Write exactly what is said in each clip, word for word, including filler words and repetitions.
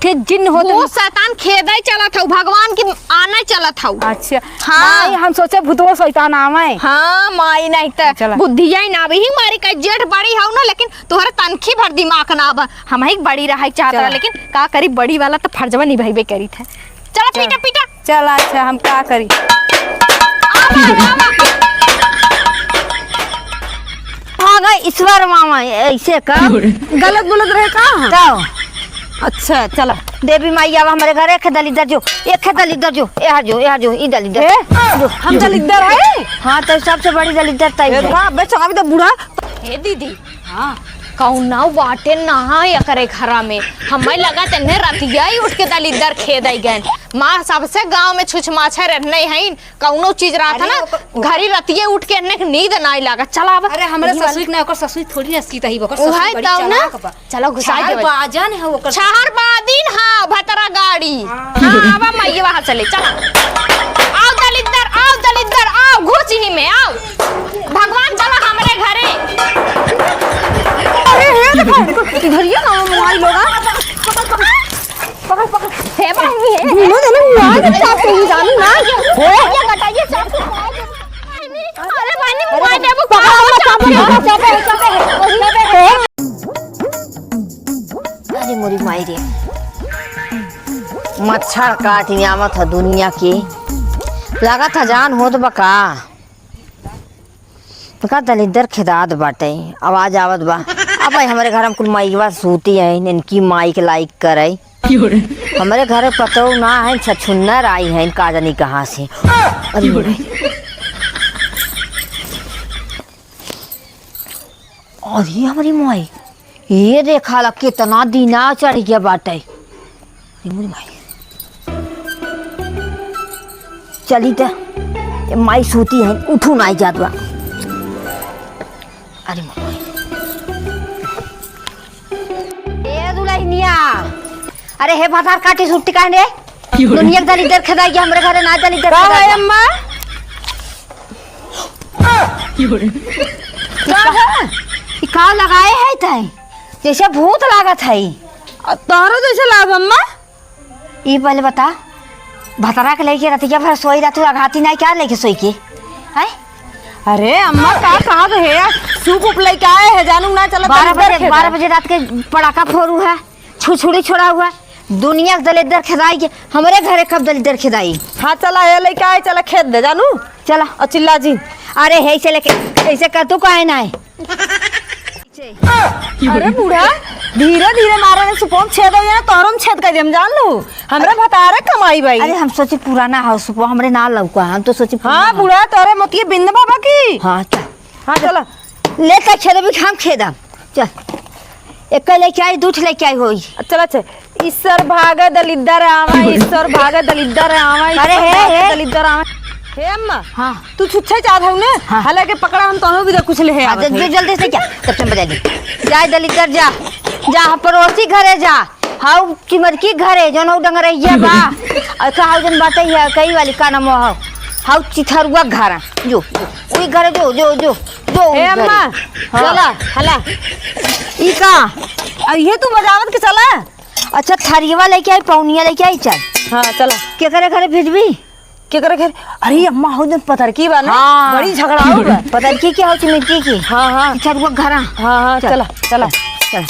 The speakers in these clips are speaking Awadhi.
थे जिन्न होत भूत शैतान खेदै चलत हऊ, भगवान की आनै चलत हऊ। अच्छा। हाँ। माई, हम सोचे भूतवा शैतान आवै। हाँ, माई, नहीं त चला। बुद्धिया ही ना आवे, ही मारी का जेठ बड़ी हऊ ना, लेकिन तोहरे तनखी भर दिमाग ना आवा। हमही बड़ी रहै चाहत चला। रहा, लेकिन का करी, बड़ी वाला त फर्जवा निभाइबे करी थे। चला, चला। पीटा, पीटा। चला, अच्छा, हम का करी? आवा, आवा। हाँ गए ईश्वर मामा, ऐसे का? गलत बोलत रहे का? तो? अच्छा, चला। देवी माई, आवा हमरे घर, एक दलिद्दर जो, एक दलिद्दर जो, यहाँ जो, यहाँ जो, ई दलिद्दर। ए, जो, हम जो। दलिद्दर है? हाँ, तो सबसे बड़ी दलिद्दर तई ए, है। का, बे, चाबी दे बूढ़ा। हे दीदी, हाँ। कौनो बाटे ना एकरे घरा में। हमें लगा तेने रतिया ही उठ के दलिद्दर खेदै गएन। माँ सबसे गाँव में छुछमाछर रहने हैं, कौनो चीज रहत अरे ना, ओकर घरी रतिये उठ के एन्ने के नींद नाई लागत। चला अब। अरे, हमरे यही वाला ससुई के ना, ओकर ससुई थोड़ी ना सीत ही, ओकर उहे ससुई बड़ी तब ना। चालाक बा। चलो, घुसाई छहर देवे। बाजन है ओकर ससुई। छहर बादिन, हाँ, भतरा गाड़ी। हाँ। हाँ, आवा माई, वहाँ चले, चला। आओ दलिद्दर, आओ दलिद्दर, आओ, घुस ही में, आओ। भगवान चला हमरे घरे। अरे, हे देखो, इधर ये ना मोबाइल लोगा। पकड़, पकड़। हे बहिनी, हे। घूमो देना, मार के चाप से ही जानू ना। हे। ये गटाइए चाप से खाए दे। अरे बहिनी, अरे, मोबाइल देबो, पकड़, का हो? पकड़, पकड़, पकड़, पकड़, पकड़। अरे मोरी माई रे। मच्छर काट आवत ह दुनिया के। लागत ह जान होत बा का। तो का दलिद्दर खेदात बाटे, आवाज आवत बा। अब भाई हमरे घर में कुल माइकवा सूती हैं, इनकी माइक लाइक करे। हमरे घर पतोह ना है, छछुन्नर आई हैं, का जानी कहाँ से। अरे भाई। अरे हमरी माई, ये देखा ला कितना दिना चढ़ गया बाटे। अरे मोरी माई। चली त, ये माई सूती है, उठू नाई जात बा। अरे मोरी माई। ए दुलहिनिया, अरे हे भतार काटी सुट्टी काहे रे? दुनिया के दलिद्दर खेदाई के हमरे घरे ना दलिद्दर का खेदाई भाई के। अम्मा? का है? ई का लगाए है तै? जैसे भूत लागत है। आ, तोहरो जैसे लाग अम्मा? ई पहले बता, भतरा के लेके रतिया भर सोई रहतू, अघाती नाई का लेके सोई के? हैं? अरे अम्मा, का कहत है? सूप उप लेके आए है, जानू ना चला बारह बजे, बारह बजे रात के पड़ाका फोड़ू है, छुरछुरी छोड़ा हुआ। दुनिया के दलिद्दर खेदाई के, हमरे घरे कब दलिद्दर खेदाई? हाँ, चला, ये लेके आए, चला खेद दे, जानू। चला। और चिल्ला जिन। अरे, हे, ऐसे लेके, ऐसे कर, तू काहे ना है? अरे बूढ़ा, धीरे धीरे मारे ने सुपोम छेद हो जाए, तोहरो में छेद कर देम, जान लू। हमरे भतारे कमाई बाई। अरे, हम सोचे पुराना हो सुपो, हमरे ना लौका, हम तो सोचे पुराना हाँ, हो। बूढ़ा, तोरे मोतिये बिंद बाबा की। हाँ, चल। हाँ, चलो। ले के छेद भी हम खेदम। चल। एक लेके आई, दू ठे लेके आई होई। चल, अच्छा। ईश्वर भाग दलिद्दर आवा, ईश्वर भाग दलिद्दर आवा, अरे ईश्वर हे, भाग हे। दलिद्दर आवा। हे अम्मा, हाँ। तू छुच्छे चाहत हऊ ने? हाँ। हालांकि पकड़ा हम तोहनो भी कुछ ले हाँ, आवत जल्दी, हई। जल्दी से क्या? तब से बजा दी। जा दलिद्दर जा, जा पड़ोसी घरे जा। हाउ चिमरकी घरे, जौन हौ डंगरैया बा। और का हौ जौन बाटे है, कई वाली का नाम हौ? हाउ चिथरुआ घरा, जो, जो, वही घरे जो, जो, जो, जो, हे वही घरे। अम्मा, हाँ। चला, हला। ई का? अब ये तू बजावत के चला। अच्छा, थरियवा लेके आई, पौनिया लेके आई, चल। हाँ, चला। केकरे घरे भेजबी? केकरे घर? अरे अम्मा, हो जन पतरकी बा ना? हाँ। बड़ी झगड़ाऊ बा। पतरकी के हो, चिमरकी के? हाँ, हाँ। अच्छा, रुक, घरा। हाँ, हाँ, चल। चला, चला। चल।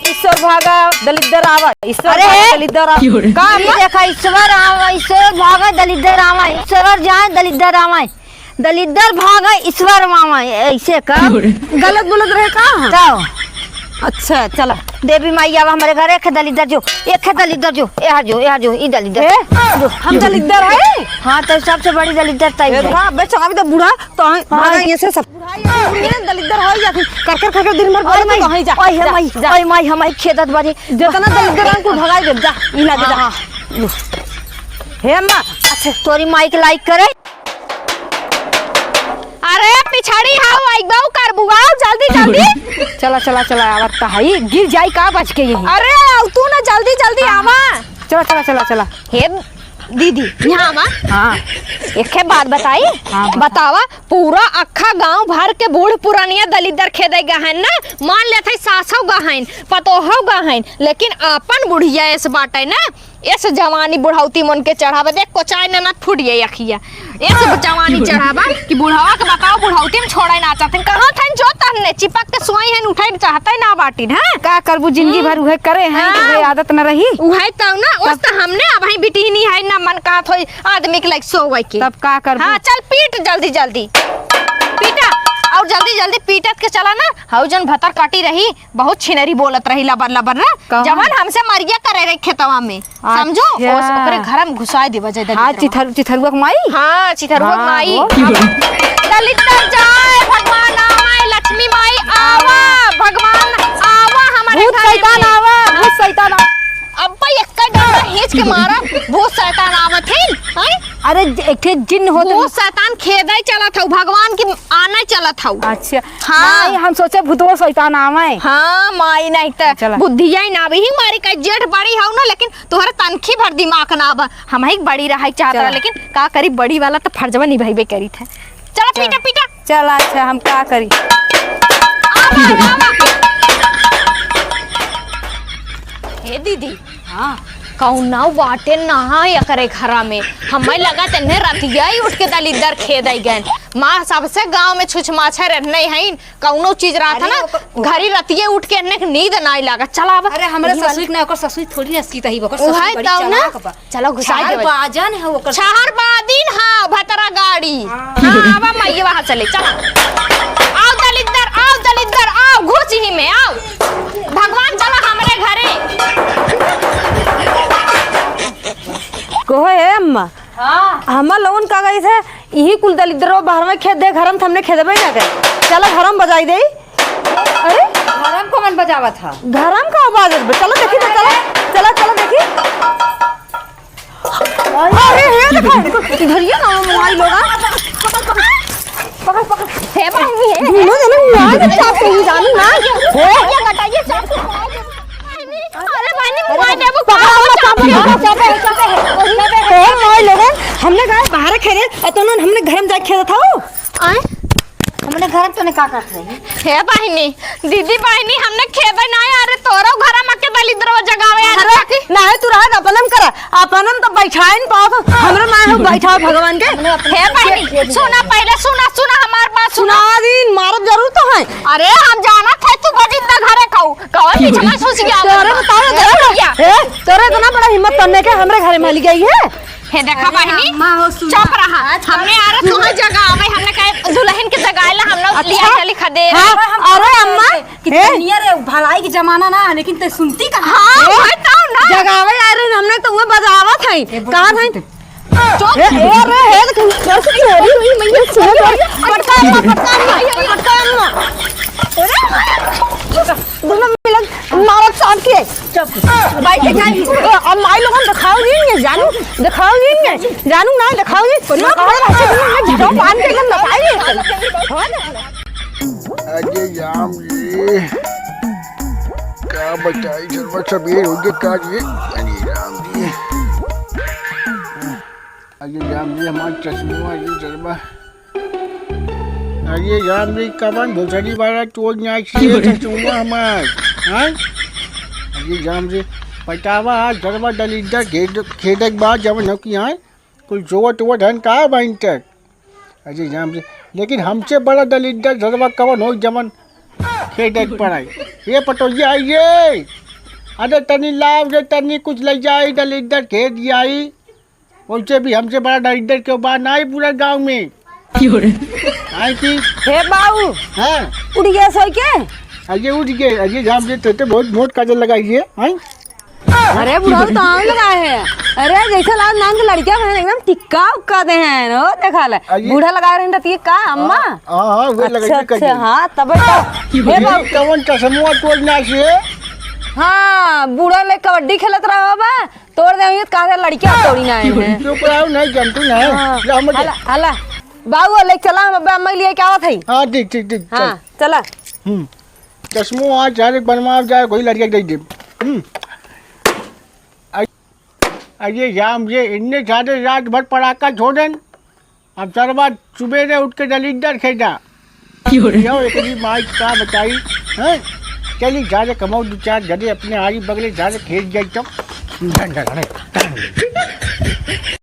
ईश्वर भागा दलिद्दर आवा, ईश्वर अरे, भागा हे। दलिद्दर आवा। का ये अम्मा? देखा, ईश्वर आवा, ईश्वर भागा दलिद्दर आवा, ईश्वर जाए दलिद्दर आवा, दलिद्दर भागा ईश्वर आवा, ऐसे का? गलत बोलत रहे का? तो। अच्छा, चला। देवी माई आवा हमरे घर, एक दलिद्दर जो, एक दलिद्दर जो, यहाँ जो, यहाँ जो, ई दलिद्दर। ए, जो, हम जो। दलिद्दर है? हाँ, तो सबसे बड़ी दलिद्दर तई ए, है। का, बे, चाबी दे बूढ़ा, तो हम हाँ। भगाई ऐसे सब। बूढ़ा, ये बूढ़ी है, दलिद्दर है या फिर कर, कर, कर, कर दिन भर ओए बोलत माई, तो वहीं जा, ओए जा, माई, जा। ओए माई, हमारी खेदत बारी। जितना दलिद्दर है, उनको भगाई दे, जा, ई लागे, जा। हाँ, हाँ। हे अम्मा, अच्छा, तोरी माई के लाइक करे। अरे पिछड़ी हाउ, आइबा करबू, आओ जल्दी, जल्दी। चला, चला, चला, आवत त हई, गिर जाई का बच के यही। अरे आओ तू ना, जल्दी, जल्दी हाँ, आवा। चला, चला, चला, चला। हे दीदी, यहाँ आवा। हाँ। एके बात बताई? हाँ, बता। बतावा, पूरा अक्खा गाँव भर के बूढ़ पुरानिया दलिद्दर खेदे गहन ना, मान लेत है सासौ गहन, पतोहौ गहन, लेकिन आपन बुढ़िया एस बाटे ना, एस जवानी बुढ़ौती मन के चढ़ावे, देख कोचाय ननद फूट गई अखिया। एस जवानी चढ़ावा कि बुढ़वा के बताओ, बुढ़ौती में छोड़े ना चाहते। कहाँ थन जो तहने चिपक के सोई हन, उठे चाहते ना बाटिन, हाँ? का करबू, जिंदगी हम्म। भर उहे करे हैं, हाँ। उहे आदत न रही। उहे तो ना, ओस तब तो हमने अबहीं बिटिहनी है, ना मन कहत होई आदमी के लायक सोवे के। तब का करबू? हाँ, चल पीट जल्दी जल्दी। पीटा, और जल्दी जल्दी पीटत के चला ना, हऊ जन भतर काटी रही, बहुत छिनरी बोलत रही लबर लबर ना, कौन? जवन हमसे मरिया करे रही खेतवा में, समझो? अच्छा। ओस-, ओकरे घर में घुसाए देवा जाए हाँ, दलिद्दरवा। चिथर-, चिथरुआ के माई? हाँ, चिथरुआ के हाँ, माई। वो। दलिद्दर जाए, भगवान आवे, लक्ष्मी माई आवा, भगवान आवा हमारे भूत घर शैतान में। आवा, भूत शैतान आवा। अब्बा एक्का डंडा खींच के मारा, भूत शैतान आवत है, हैं? अरे, ज-, एक ठे जिन्न होत भूत शैतान खेदे चलत हऊ, भगवान की आने चलत हऊ। अच्छा। हाँ। माई, हम सोचे भूतवा शैतान आवे। हाँ, माई, नहीं त चला। बुद्धिया ही ना अबही मारी का जेठ बड़ी हऊ ना, लेकिन तोहरे तनखी भर दिमाग ना बा। हमही बड़ी रहे चाहत चला। रहा, लेकिन का करी, बड़ी वाला तो फर्जवा निभाइबे करीत है। चला, चला। पीटा, पीटा। चला, अच्छा, हम का करी? आवा, आवा। हे दीदी, हाँ। कौनो बाटे ना एकरे घरा में। हमें लगा तेने रतिया ही उठ के दलिद्दर खेदे गए। माँ सबसे गाँव में छुछमाछर नहीं है, कौनो चीज रहत अरे ना, ओकर, ओकर घरी रतिये उठ के एन्ने के नींद नाई लागत। चला अब। अरे, हमरे वही वाली। ससुर के ना, ओकर ससुर थोड़ी ना सीत ही, ओकर उहे ससुर बड़ी तौ ना। चालाक बा। चलो, घुसाई देवे। छहर बाजन है ओकर ससुर छहर बड़ी। बादिन है, भतरा गाड़ी। हाँ। हाँ, आवा, माई, वहाँ चले, चला। आओ दलिद्दर, आओ दलिद्दर, आओ, घुस यही में, आओ। भगवान, चला हमरे घरे। कहो, हे अम्मा, हाँ। हमार लोगन का कही थे, इही कुल दलिद्दरो बाहर में खेद दे, घर में त हमने खेदबे ना करे। चला घर में बजाई दे। अरे? घर में कौन बजावत ह? घर में का बाजत बे? चला देखी तो, चला, चला, चला देखी। अरे, हे देखो, इधर ये ना मोबाइल होगा। पकड़, पकड़। हे बहिनी, हे। दुनो जने मोबाइल के साथ सही जानू ना। हे। ये घटाइए, साथ में। अरे बहिनी, मोबाइल देबू का? पकड़, पकड़, पकड़, पकड़, पकड़। हे, मोबाइल लेबे। हमने कहा बाहर खेले, और तो उन्होंने हमने घर में जाके खेला था वो। आए? हमने घर में तूने का करत रही? हे बहिनी, दीदी बहिनी, हमने खेबे ना, अरे तोरो घर में के दलिद्रो जगावे, अरे अरे। ना है, तू रहा, अपनम करा, अपनम तो बैठाइन पाओ, हमरो ना है बैठाओ भगवान के। हे बहिनी, सुना पहले, सुना, सुना हमार बात, सुना। सुना दिन, मारब जरूर तो है। अरे हम जानत है तू बजिंदा घरे खाऊ, कौन पीछे में सुस गया? तोरे बताओ, ए, तोरे, भैया। ए, तोरे इतना बड़ा हिम्मत करने के हमरे घरे में हली गई है। हे देखा अरे बहिनी, अम्मा हो, सुना। चुप रहा। अच्छा। हमने आ रहे तुम्हें जगावे, हमने कहे दुल्हन के जगाए ला हम लोग अच्छा। लिया चली खदे। हाँ, अरे अम्मा, कि हे। दुनिया रे, भलाई के जमाना ना, लेकिन ते सुनती कहाँ? हाँ, हे। वही तो ना। जगावे आ रहे, हमने तो वह बजावत है। ए, कहाँ है? चुप। ए, ए, रे, हे, तो कैसे की हो रही? ये सुन, पटका अम्मा, पटका अम्मा, पटका अम्मा। अरे, दोनों मिलन मारत साथ के। चुप। भाई, के जाई? ए, अब माई लोगन दिखाओ नहीं है, जानू, दिखाओ नहीं है, जानू ना दिखाओ नहीं। ना, ना, ना, ना, ना, ना, बांध के एकदम बताइए। अरे राम जी, का बताई, चलवा सबेर हो गया का जी? अरे राम जी, अरे राम जी, हमार चश्मा, ये चश्मा। अरे राम जी, कवन भोसड़ी वाला चोर नाच से चश्मा हमार, हाँ? अरे राम जी, पटावा आज गरबा दलिद्दर खेद, खेदक बा जवन हो कि हाँ? कुल जोवत उवत हन का बहिन तक? अरे राम जी, लेकिन हमसे बड़ा दलिद्दर झरवा कवन हो जवन खेदक पड़ाई? ये पटोहिया आई ये, अरे तनी लाव रे, तनी कुछ ले जाई, दलिद्दर खेद आई। वैसे भी हमसे बड़ा दलिद्दर क्यों बा नाई पूरा गाँव में। क्यों रे? आई की? हे बाऊ, हाँ। उठ गया सोई के? अरे उठ गए, अरे राम जी, ते तो बहुत मोट काजर लगाई है, हैं? अरे बुढ़ऊ तो आम लगा है। अरे जैसे लाल नान के लड़किया बहन एकदम टिक्का उक्का दे हैं, ओ देखा ले। अरे। बूढ़ा लगा रहे रहती का अम्मा? हाँ, हाँ, हाँ, वो लगा अच्छा, के अच्छा, करिए। हाँ, तब तो। हे ये बाबू। कौन चश्मा तोड़ना से? हाँ, बूढ़ा ले कबड्डी खेलत रहा बा, तोड़ दे, ये कहा लड़किया तोड़ी ना है। चुप रहो, नहीं जानतू ना। हाँ, ला, मत हला, हला। बाबू, ले चला, हम अब्बे अम्मा के लिए क्या आवत है? हाँ, ठीक, ठीक, ठीक, हाँ, चल। चला। हम्म। चश्मो आज जाने बनवा जाए, कोई लड़िया दे दे। हम्म। आई, अरे राम रे, इन्ने सारे रात भर पड़ाका छोड़न, अब सरवा सुबेरे उठ के दलिद्दर खेदा। यो एकरी माई का बताई, हैं? चली सारे कमाओ दो चार जने अपने आरी बगले सारे खेत जाई तो।